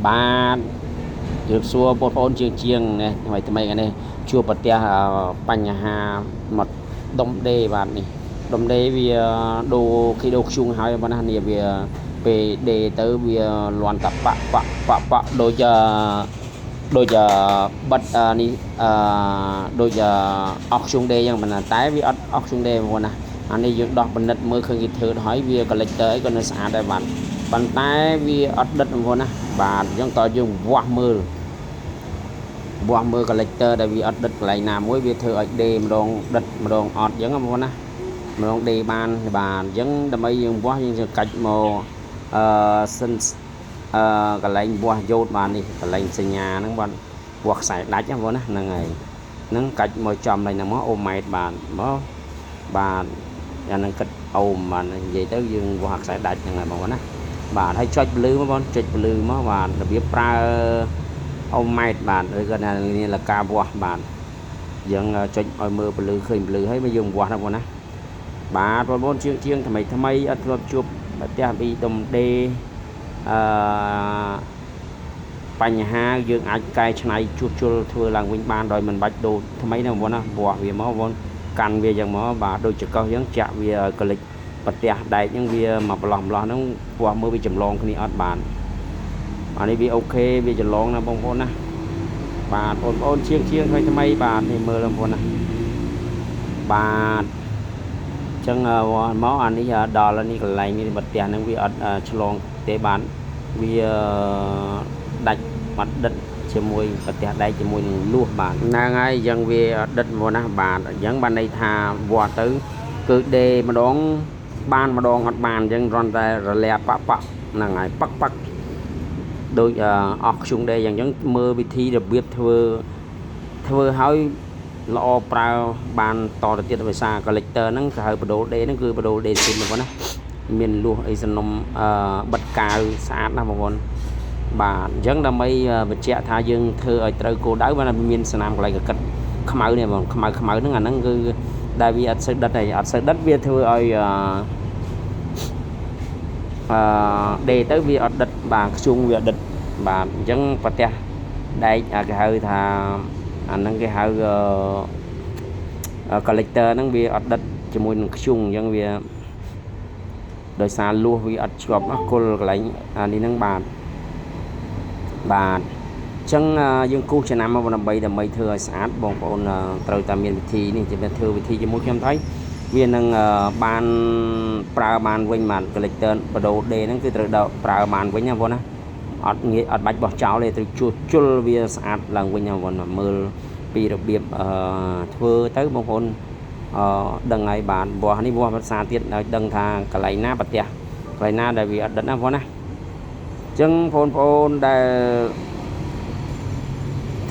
បាទជម្រាបសួរបងប្អូនជាងជាងនេះថ្មីថ្មីថ្ងៃនេះជួបប្រទះបញ្ហាមកដុំដេបាទនេះដុំដេវាដូរគេដូរខ្ជុងហើយបងណានេះវាពេលដេទៅវាលន់តប៉ប៉ប៉ប៉ដូចដូចបិទនេះអឺដូចអស់ខ្ជុងដេយ៉ាងប៉ុណ្ណាតែវាអត់អស់ខ្ជុងដេបងណាអានេះយើងដោះពិនិត្យមើលឃើញគេធ្វើដល់ហើយវា collector អីក៏នៅស្អាតដែរបាទប៉ុន្តែវាអត់ដិតបងប្អូនណាបាទអញ្ចឹងតើយើងវាស់មើលវាស់មើល collector ដែលវាអត់ដិតកន្លែងណាមួយវាធ្វើឲ្យដេម្ដងដិតម្ដងអត់អញ្ចឹងបងប្អូនណាម្ដងដេបានបាទអញ្ចឹងដើម្បីយើងវាស់យើងកាច់មកអឺសិនអឺកន្លែងវាស់យោតបាទនេះកន្លែងសញ្ញាហ្នឹងបាទវាស់ខ្សែដាច់បងប្អូនណាហ្នឹងហើយហ្នឹងកាច់មកចំឡើងហ្នឹងមកអូម៉ែត្របាទមកបាទអាហ្នឹងគិតអូមបាទនិយាយទៅយើងវាស់ខ្សែដាច់ហ្នឹងហើយបងប្អូនណាបាទហើយចុចពលឺមកបងចុចពលឺមកបាទរបៀបប្រើអូម៉ែត្របាទឬក៏នេះលកាវាស់បាទយើងចុចឲ្យមើលពលឺឃើញពលឺហើយមកយើងវាស់ណាបងណាបាទបងប្អូនជាងជាងថ្មីថ្មីអត់ធ្លាប់ជួបប្រទះពីដុំដេអឺបញ្ហាយើងអាចកែច្នៃជួសជុលធ្វើឡើងវិញបានដោយមិនបាច់ដូរថ្មីណាបងប្អូនណាវាស់វាមកបងប្អូនកាន់វាយ៉ាងមកបាទដូចចកោះយ៉ាងចាក់វាឲ្យកលិចប្រទះដែកហ្នឹងវាមកប្រឡោះម្លោះហ្នឹងវាស់មើលវាចម្លងគ្នាអត់បានអានេះវាអូខេវាចម្លងណាបងប្អូនណាបាទបងប្អូនជាងជាងថ្មីថ្មីបាទនេះមើលបងប្អូនណាបាទចឹងមកអានេះដល់នេះកន្លែងនេះប្រទះហ្នឹងវាអត់ឆ្លងទេបាទវាដាច់បាត់ដិតជាមួយប្រទះដែកជាមួយនឹងលួសបាទហ្នឹងហើយអញ្ចឹងវាដិតមកណាបាទអញ្ចឹងបានន័យថាវាស់ទៅគឺដេម្ដងបានម្ដងអត់បានអញ្ចឹងគ្រាន់តែរលាប៉ប៉ហ្នឹងហើយប៉ាក់ប៉ាក់ដូចអស់ខ្ជុងដេអញ្ចឹងមើលវិធីរបៀបធ្វើធ្វើឲ្យល្អប្រើបានតទៅទៀតដោយសារ collector ហ្នឹងគេហៅបដូលដេហ្នឹងគឺបដូលដេស៊ីនបងប្អូនណាមានលួសអីសំណុំបិទកាវស្អាតណាស់បងប្អូនបាទអញ្ចឹងដើម្បីបញ្ជាក់ថាយើងធ្វើឲ្យត្រូវគោលដៅបានមានស្នាមកន្លែងកកិតខ្មៅនេះបងខ្មៅខ្មៅហ្នឹងអាហ្នឹងគឺដែលវាអត់សូវដិតទេអត់សូវដិតវាធ្វើឲ្យអឺដេទៅវាអត់ដិតបាទខ្ជុងវាអត់ដិតបាទអញ្ចឹងប្រទះដែកគេហៅថាអាហ្នឹងគេហៅ collector ហ្នឹងវាអត់ដិតជាមួយនឹងខ្ជុងអញ្ចឹងវាដោយសារលួសវាអត់ជាប់គល់កន្លែងអានេះហ្នឹងបាទបាទអញ្ចឹងយើងគូសចំណាំមកដើម្បីដើម្បីធ្វើឲ្យស្អាតបងប្អូនត្រូវតែមានវិធីនេះជាធ្វើវិធីជាមួយខ្ញុំទៅវានឹងបានប្រើបានវិញបាទ collector បដូរ D ហ្នឹងគឺត្រូវដល់ប្រើបានវិញណាបងណាអត់ងាយអត់បាច់បោះចោលទេត្រូវជួសជុលវាស្អាតឡើងវិញណាបងមើលពីរបៀបធ្វើទៅបងប្អូនអឺដឹងហើយបាទវាស់នេះវាស់ភាសាទៀតឲ្យដឹងថាកន្លែងណាប្រទះកន្លែងណាដែលវាអត់ដិតណាបងណាអញ្ចឹងបងប្អូនដែល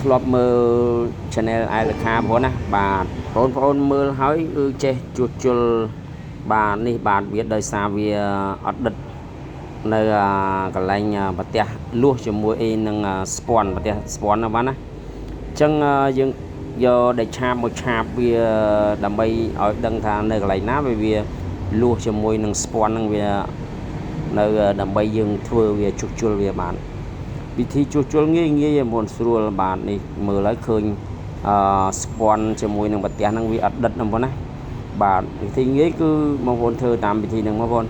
ធ្លាប់មើល Channel អែលខាបងប្អូនណាបាទបងប្អូនមើលហើយគឺចេះជួសជុលបាទនេះបាទវាដោយសារវាអត់ដិតនៅកន្លែងប្រទះលួសជាមួយអីនឹងស្ពាន់ប្រទះស្ពាន់ណាបាទណាអញ្ចឹងយើងយកដែកឆាបមកឆាបវាដើម្បីឲ្យដឹងថានៅកន្លែងណាវាលួសជាមួយនឹងស្ពាន់ហ្នឹងវានៅដើម្បីយើងធ្វើវាជួសជុលវាបានវិធីជួសជុលងាយងាយមុនស្រួលបាទនេះមើលហើយឃើញអឺស្ពាន់ជាមួយនឹងប្រទះហ្នឹងវាអត់ដិតណាបងណាបាទវិធីងាយគឺបងប្អូនធ្វើតាមវិធីហ្នឹងបងប្អូន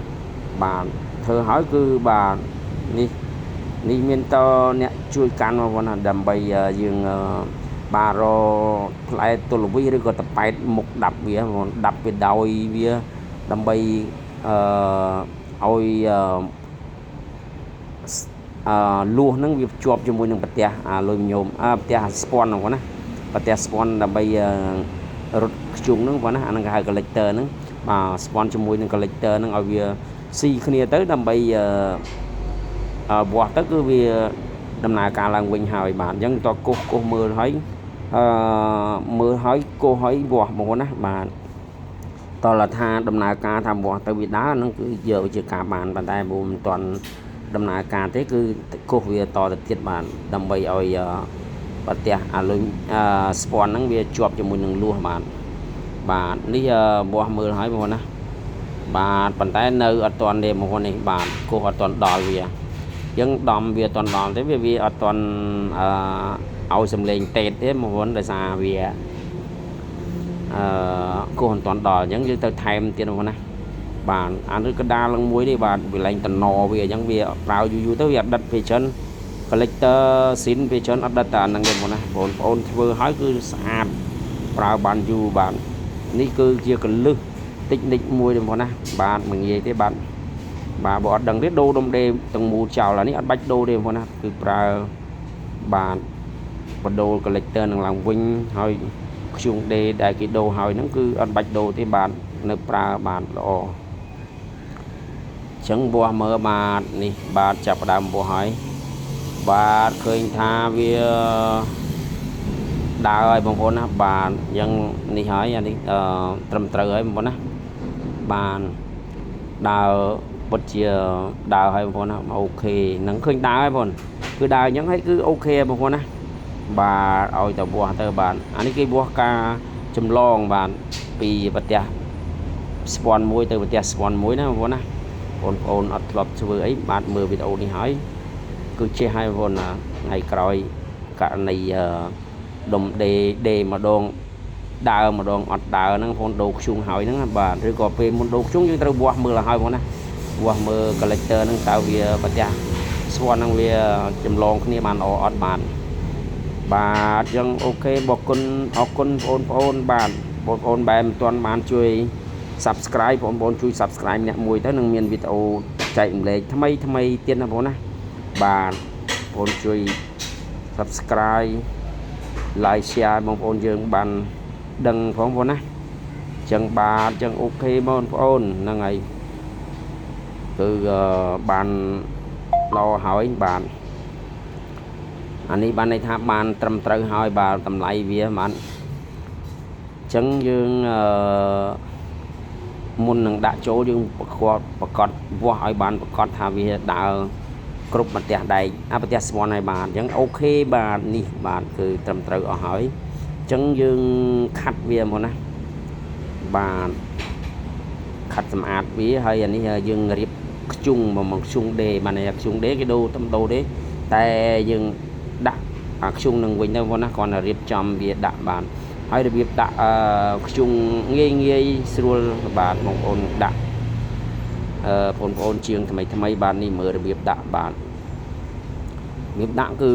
បាទធ្វើហើយគឺបាទនេះនេះមានតអ្នកជួយកាន់បងប្អូនណាដើម្បីយើងបាទរផ្លែទល់វិសឬក៏តប៉ែតមុខដាប់វាបងដាប់វាដោយវាដើម្បីអឺឲ្យអឺលួសហ្នឹងវាភ្ជាប់ជាមួយនឹងប្រទះអាលុយញោមអើប្រទះស្ពាន់ហ្នឹងបងណាប្រទះស្ពាន់ដើម្បីរត់ខ្ជុងហ្នឹងបងណាអាហ្នឹងគេហៅ collector ហ្នឹងបាទស្ពាន់ជាមួយនឹង collector ហ្នឹងឲ្យវាស៊ីគ្នាទៅដើម្បីអឺវាស់ទៅគឺវាដំណើរការឡើងវិញហើយបាទអញ្ចឹងតកុសកុសមើលហើយអឺមើលហើយកុសហើយវាស់បងប្អូនណាបាទតលថាដំណើរការថាវាស់ទៅវាដើរហ្នឹងគឺយកជាការបានប៉ុន្តែព្រោះមិនទាន់ដំណើរការទេគឺកុសវាតទៅទៀតបាទដើម្បីឲ្យប្រទះអាលុញស្ពាន់ហ្នឹងវាជាប់ជាមួយនឹងលួសបាទបាទនេះវាស់មើលហើយបងប្អូនណាបាទប៉ុន្តែនៅអត់ទាន់ទេបងប្អូននេះបាទកុសអត់ទាន់ដល់វា យើងដំវាអត់តន់ដល់ទេវាអត់តន់អឺឲ្យសំឡេងតេតទេបងប្អូនដោយសារវាអឺគោះមិនតន់ដល់អញ្ចឹងយើងទៅថែមទៀតបងប្អូនណាបាទអានេះកដាលនឹងមួយនេះបាទវាលែងតំណវាអញ្ចឹងវាប្រើយូរយូរទៅវាអត់ដិតពេលច្រើន collector ស៊ីនពេលច្រើនអត់ដិតតែអាហ្នឹងទេបងណាបងប្អូនធ្វើហើយគឺស្អាតប្រើបានយូរបាទនេះគឺជាកលឹះតិចនិចមួយទេបងណាបាទមិនងាយទេបាទបាទបើអត់ដឹងទេដូរដុំដេទាំងមូលចោលអានេះអត់បាច់ដូរទេបងណាគឺប្រើបាទបដូរ collector នឹងឡើងវិញហើយខ្ជុងដេដែលគេដូរហើយហ្នឹងគឺអត់បាច់ដូរទេបាទនៅប្រើបានល្អចឹងវាស់មើលបាទនេះបាទចាប់ផ្ដើមវាស់ហើយបាទឃើញថាវាដើរហើយបងប្អូនណាបាទអញ្ចឹងនេះហើយអានេះត្រឹមត្រូវហើយបងប្អូនណាបានដើរពិតជាដើរហើយបងប្អូនណា OK នឹងឃើញដើរហើយបងប្អូនគឺដើរអញ្ចឹងហើយគឺ OK បងប្អូនណាបាទឲ្យទៅវាស់ទៅបាទអានេះគេវាស់ការចម្លងបាទពីប្រទេសស្ពាន់មួយទៅប្រទេសស្ពាន់មួយណាបងប្អូនណាបងប្អូនអត់ធ្លាប់ធ្វើអីបាទមើលវីដេអូនេះហើយគឺចេះហើយបងប្អូនណាថ្ងៃក្រោយករណីដុំដេដេម្ដងដើរម្ដងអត់ដើរហ្នឹងបងដូរខ្ជុងហើយហ្នឹងបាទឬក៏ពេលមុនដូរខ្ជុងយើងត្រូវវាស់មើលឲ្យហើយបងណាវាស់មើល collector ហ្នឹងតើវាប្រទេសស្ពាន់ហ្នឹងវាចម្លងគ្នាបានល្អអត់បាទបាទអញ្ចឹង OK បរគុណអរគុណបងប្អូនបាទបងប្អូនបែរមិនទាន់បានជួយ Subscribe បងប្អូនជួយ Subscribe អ្នកមួយទៅនឹងមានវីដេអូចែករំលែកថ្មីថ្មីទៀតណាបងណាបាទបងប្អូនជួយ Subscribe like share បងប្អូនយើងបានដឹងផងបងណាអញ្ចឹងបាទអញ្ចឹង OK បងប្អូនហ្នឹងហើយគឺបានល្អហើយបាទអានេះបានន័យថាបានត្រឹមត្រូវហើយបាទតម្លៃវាបាទអញ្ចឹងយើងអឺមុននឹងដាក់ចូលយើងប្រកបប្រកាសវាស់ឲ្យបានប្រកាសថាវាដើរគ្រប់ប្រទេសដែកអាប្រទេសស្ពាន់ហើយបាទអញ្ចឹង OK បាទនេះបាទគឺត្រឹមត្រូវអស់ហើយអញ្ចឹងយើងខាត់វាមកណាបាទខាត់សម្អាតវាហើយអានេះយើងរៀបខ្ជុងមកខ្ជុងដេបាទខ្ជុងដេគេដូរតំដូរទេតែយើងដាក់អាខ្ជុងនឹងវិញទៅបងណាគ្រាន់តែរៀបចំវាដាក់បានហើយរបៀបដាក់ខ្ជុងងាយងាយស្រួលបាទបងប្អូនដាក់បងប្អូនជាងថ្មីថ្មីបាទនេះមើលរបៀបដាក់បាទរបៀបដាក់គឺ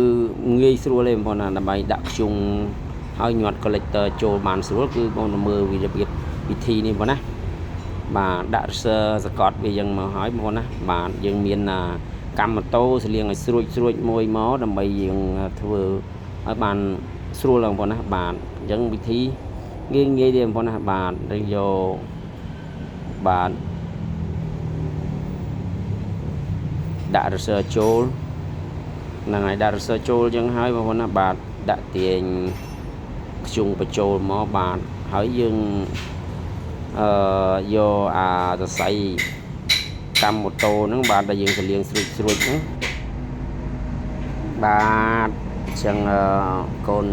ងាយស្រួលទេបងប្អូនណាដើម្បីដាក់ខ្ជុងហើយញាត់ collector ចូលបានស្រួលគឺបងមើលវិរបៀបវិធីនេះបងណាបាទដាក់សសកត់វាយ៉ាងមកហើយបងប្អូនណាបាទយើងមានកម្មម៉ូតូស្លៀងឲ្យស្រួចស្រួចមួយមកដើម្បីយើងធ្វើឲ្យបានស្រួលបងប្អូនណាបាទអញ្ចឹងវិធីងាយងាយទេបងប្អូនណាបាទយើងយកបាទដាក់រសើចូលហ្នឹងហើយដាក់រសើចូលអញ្ចឹងហើយបងប្អូនណាបាទដាក់ទាញខ្ជុងបញ្ចូលមកបាទហើយយើងយកអាសរសៃកម្មម៉ូតូហ្នឹងបាទដែលយើងសលៀងស្រួចស្រួចហ្នឹងបាទអញ្ចឹងកូន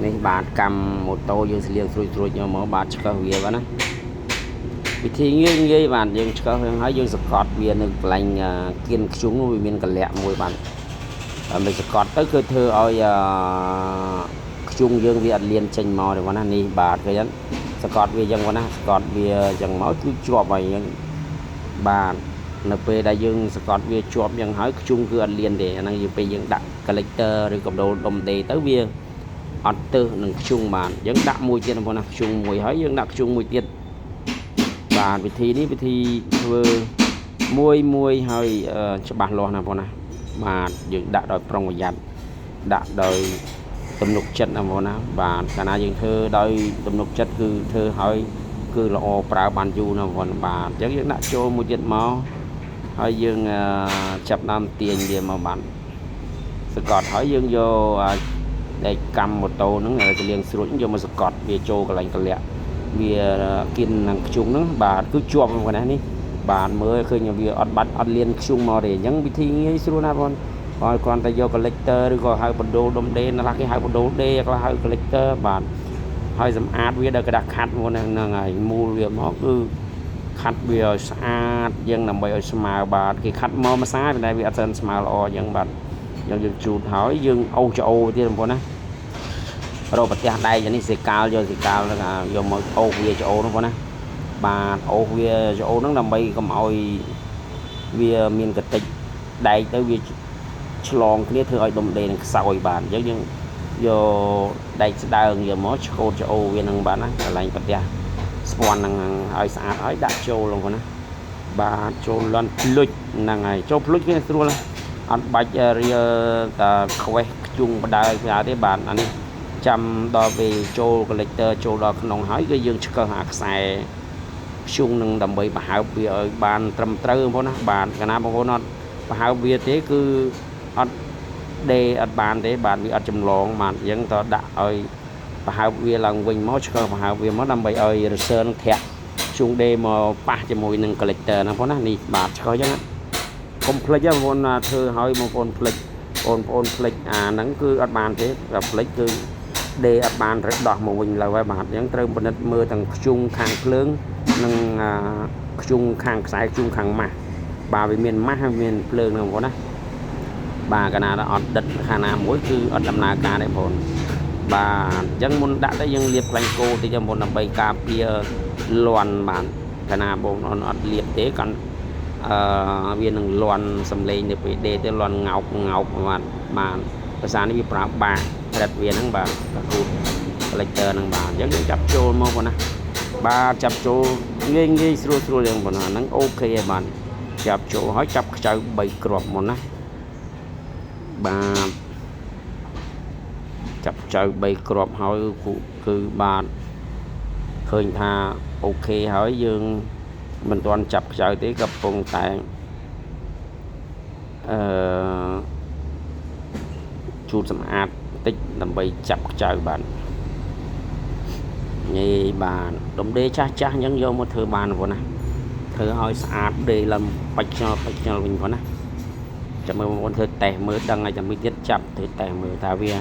នេះបាទកម្មម៉ូតូយើងសលៀងស្រួចស្រួចយកមកបាទឆ្កឹះវាបាទណាវិធីងាយងាយបាទយើងឆ្កឹះវាហើយយើងសកត់វានៅកន្លែងគៀនខ្ជុងវាមានកលៈមួយបាទដើម្បីសកត់ទៅគឺធ្វើឲ្យខ្ជុងយើងវាអត់លៀនចេញមកទេបងណានេះបាទឃើញអត់សកត់វាអញ្ចឹងបងណាសកត់វាអញ្ចឹងមកគឺជាប់ហើយអញ្ចឹងបាទនៅពេលដែលយើងសកត់វាជាប់អញ្ចឹងហើយខ្ជុងគឺអត់លៀនទេអាហ្នឹងយើងពេលយើងដាក់ collector ឬក៏ដូលដុំដេទៅវាអត់ទៅនឹងខ្ជុងបាទយើងដាក់មួយទៀតបងណាខ្ជុងមួយហើយយើងដាក់ខ្ជុងមួយទៀតបាទវិធីនេះវិធីធ្វើមួយមួយហើយច្បាស់លាស់ណាបងណាបាទយើងដាក់ដោយប្រុងប្រយ័ត្នដាក់ដោយទំនុកចិត្តណាបងណាបាទកាលណាយើងធ្វើដោយទំនុកចិត្តគឺធ្វើហើយគឺល្អប្រើបានយូរណាបងបាទអញ្ចឹងយើងដាក់ចូលមួយទៀតមកហើយយើងចាប់ដើមទាញវាមកបាទសកត់ហើយយើងយកដែកកម្មម៉ូតូហ្នឹងទៅលាងស្រួចយកមកសកត់វាចូលកន្លែងកលៈវាគៀននឹងខ្ជុងហ្នឹងបាទគឺជាប់ហ្នឹងណានេះបាទមើលឃើញវាអត់បាត់អត់លៀនខ្ជុងមកទេអញ្ចឹងវិធីងាយស្រួលណាស់បងបាទគ្រាន់តែយក collector ឬក៏ហៅបណ្ដូលដុំដេខ្លះគេហៅបណ្ដូលដេខ្លះហៅ collector បាទហើយសម្អាតវាដោយក្រដាសខាត់មុនហ្នឹងហើយមូលវាមកគឺ ខាត់វាឲ្យស្អាតយើងដើម្បីឲ្យស្មើបាទគេខាត់មកមួយសាតែវាអត់ស្មើល្អអញ្ចឹងបាទយើងយើងជូតហើយយើងអូសច្អូទៀតបងប្អូនណារកប្រទះដែកនេះសេកាលយកសេកាលយកមកអូសវាច្អូនោះបងណាបាទអូសវាច្អូហ្នឹងដើម្បីកុំឲ្យវាមានកតិចដែកទៅវាឆ្លងគ្នាធ្វើឲ្យដុំដេនឹងខ្សោយបាទអញ្ចឹងយើងយកដែកស្ដើងយកមកឆ្កូតច្អូវានឹងបាទណាកន្លែងប្រទះស្ពាន់ហ្នឹងឲ្យស្អាតហើយដាក់ចូលបងប្អូនណាបាទចូលលន់ភ្លុចហ្នឹងហើយចូលភ្លុចគេស្រួលអត់បាច់រៀលតាខ្វេះខ្ជុងបដើផ្ដើទេបាទអានេះចាំដល់ពេលចូល collector ចូលដល់ក្នុងហើយគឺយើងឆ្កឹះអាខ្សែខ្ជុងនឹងដើម្បីប្រហើបវាឲ្យបានត្រឹមត្រូវបងប្អូនណាបាទកាលណាបងប្អូនអត់ប្រហើបវាទេគឺអត់ដេអត់បានទេបាទវាអត់ចម្លងបាទអញ្ចឹងតដាក់ឲ្យប្រហើបវាឡើងវិញមកឆ្កឹះប្រហើបវាមកដើម្បីឲ្យ reserve នឹងធាក់ជុងដេមកប៉ះជាមួយនឹង collector ហ្នឹងបងណានេះបាទឆ្កឹះអញ្ចឹងកុំភ្លេចបងប្អូនធ្វើឲ្យបងប្អូនភ្លេចបងប្អូនភ្លេចអាហ្នឹងគឺអត់បានទេតែភ្លេចគឺដេអត់បានត្រូវដោះមកវិញលើហើយបាទអញ្ចឹងត្រូវពិនិត្យមើលទាំងខ្ជុងខាងភ្លើងនិងខ្ជុងខាងខ្សែខ្ជុងខាងម៉ាស់បាទវាមានម៉ាស់ហើយមានភ្លើងហ្នឹងបងប្អូនណាបាទកាលណាអត់ដិតខាងណាមួយគឺអត់ដំណើរការទេបងប្អូនបាទអញ្ចឹងមុនដាក់ទៅយើងលាបខ្លាញ់គោតិចមុនដើម្បីការពារលាន់បាទកាលណាបងប្អូនអត់លាបទេកាន់វានឹងលាន់សំឡេងនៅពេលដេទៅលាន់ងោកងោកបាទបាទភាសានេះវាប្រើបាក់រឹតវាហ្នឹងបាទកគូត collector ហ្នឹងបាទអញ្ចឹងយើងចាប់ចូលមកបងណាបាទចាប់ចូលងាយងាយស្រួលស្រួលយ៉ាងបងណាហ្នឹងអូខេហើយបាទចាប់ចូលហើយចាប់ខ្ចៅ3គ្រាប់មុនណាបាទចាប់ខ្ចៅ3គ្រាប់ហើយគឺបាទឃើញថាអូខេហើយយើងមិនទាន់ចាប់ខ្ចៅទេកំពុងតែអឺជូតសម្អាតតិចដើម្បីចាប់ខ្ចៅបាទញ៉េបាទដុំដេចាស់ចាស់អញ្ចឹងយកមកធ្វើបានបងណាធ្វើឲ្យស្អាតដេឡើងបាច់ខ្យល់បាច់ខ្យល់វិញបងណាចាំមើលបងប្អូនធ្វើតេស្តមើលដឹងហើយចាំមួយទៀតចាប់ធ្វើតេស្តមើលថាវា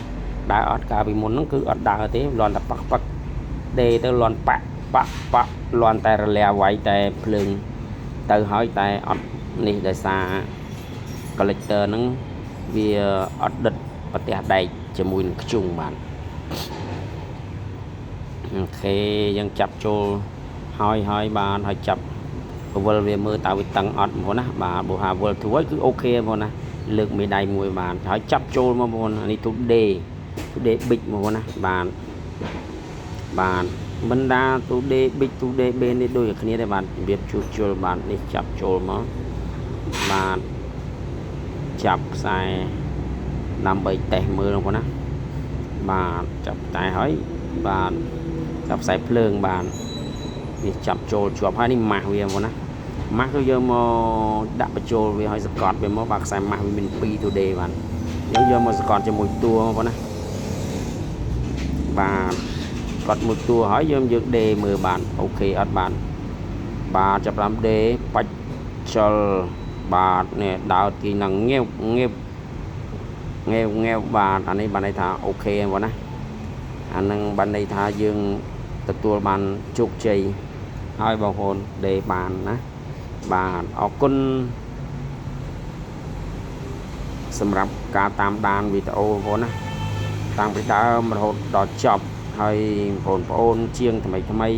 ដើរអត់កាលពីមុនហ្នឹងគឺអត់ដើរទេលន់តែប៉ាក់ប៉ាក់ដេទៅលន់ប៉ាក់ប៉ាក់ប៉ាក់លន់តែរលាវាយតែភ្លើងទៅហើយតែអត់នេះដោយសារ collector ហ្នឹងវាអត់ដិតប្រទះដែកជាមួយនឹងខ្ជុងបាទអូខេយើងចាប់ចូលហើយហើយបានហើយចាប់វិលវាមើលតើវាតឹងអត់បងប្អូនណាបាទបើថាវិលធួយគឺអូខេបងប្អូនណាលើកមេដៃមួយបានហើយចាប់ចូលមកបងប្អូននេះទូដេទូដេប៊ិចបងប្អូនណាបាទបាទមិនដាទូដេប៊ិចទូដេបេនេះដូចគ្នាទេបាទរបៀបជួសជុលបាទនេះចាប់ចូលមកបាទចាប់ខ្សែដើម្បីតេស្តមើលបងប្អូនណាបាទចាប់តែហើយបាទចាប់ខ្សែភ្លើងបាទនេះចាប់ចូលជាប់ហើយនេះម៉ាស់វាបងប្អូនណាម៉ាស់គឺយកមកដាក់បញ្ចូលវាឲ្យសកត់វាមកបាទខ្សែម៉ាស់វាមាន2ទូដេបាទយើងយកមកសកត់ជាមួយតួបងប្អូនណាបាទកត់មួយតួហើយយើងយើងដេមើលបានអូខេអត់បានបាទចាប់5ដេបាច់ចលបាទនេះដើរទីនឹងងៀបងៀបងែវងែវបាទអានេះបានន័យថាអូខេបងណាអានឹងបានន័យថាយើងទទួលបានជោគជ័យហើយបងប្អូនដេបានណាបាទអរគុណសម្រាប់ការតាមដានវីដេអូបងប្អូនណាតាំងពីដើមរហូតដល់ចប់ហើយបងប្អូនជាងថ្មីថ្មី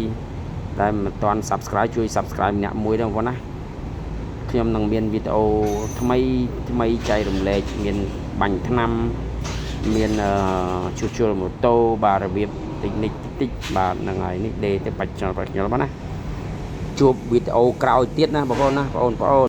ដែលមិនទាន់ Subscribe ជួយ Subscribe ម្នាក់មួយដែរបងប្អូនណាខ្ញុំនឹងមានវីដេអូថ្មីថ្មីចែករំលែកមានបាញ់ថ្នាំមានជួសជុលម៉ូតូបាទរបៀបតិចនិចតិចបាទហ្នឹងហើយនេះដេទៅបាច់ខ្យល់បាច់ខ្យល់បាទណាជួបវីដេអូក្រោយទៀតណាបងប្អូនណាបងប្អូន។